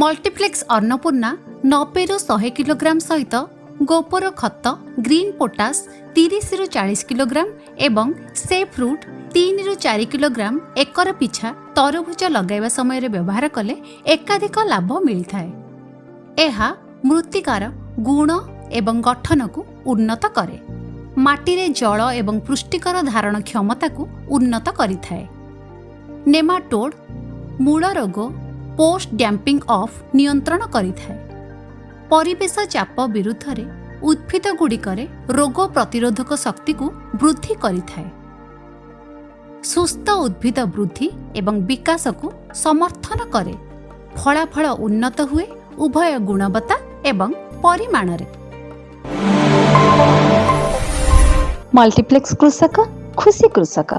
Multiplex Annapurna 90ରୁ 100 kilogram ସହିତ ଗୋବର ଖତ, ଗ୍ରୀନ୍ ପୋଟାସ 30ରୁ 40 କିଲୋଗ୍ରାମ ଏବଂ ସେଫ୍ ରୁଟ୍ 3ରୁ 4 କିଲୋଗ୍ରାମ ଏକର ପିଛା ତରଭୁଜ ଲଗାଇବା ସମୟରେ ବ୍ୟବହାର କଲେ ଏକାଧିକ ଲାଭ ମିଳିଥାଏ। ଏହା ମୃତ୍ତିକାର ଗୁଣ ଏବଂ ଗଠନକୁ ଉନ୍ନତ କରେ। ମାଟିରେ ଜଳ ଏବଂ ପୁଷ୍ଟିକର ଧାରଣ କ୍ଷମତାକୁ ଉନ୍ନତ କରିଥାଏ। ନେମାଟୋଡ୍, ମୂଳ ରୋଗ, ପୋଷ୍ଟ ଡ୍ୟାମ୍ପିଂ ଅଫ୍ ନିୟନ୍ତ୍ରଣ କରିଥାଏ। ପରିବେଶ ଚାପ ବିରୁଦ୍ଧରେ ଉଦ୍ଭିଦଗୁଡ଼ିକରେ ରୋଗ ପ୍ରତିରୋଧକ ଶକ୍ତିକୁ ବୃଦ୍ଧି କରିଥାଏ। ସୁସ୍ଥ ଉଦ୍ଭିଦ ବୃଦ୍ଧି ଏବଂ ବିକାଶକୁ ସମର୍ଥନ କରେ। ଫଳାଫଳ ଉନ୍ନତ ହୁଏ, ଉଭୟ ଗୁଣବତ୍ତା ଏବଂ ପରିମାଣରେ। ମଲ୍ଟିପ୍ଲେକ୍ସ କୃଷକ, ଖୁସି କୃଷକ।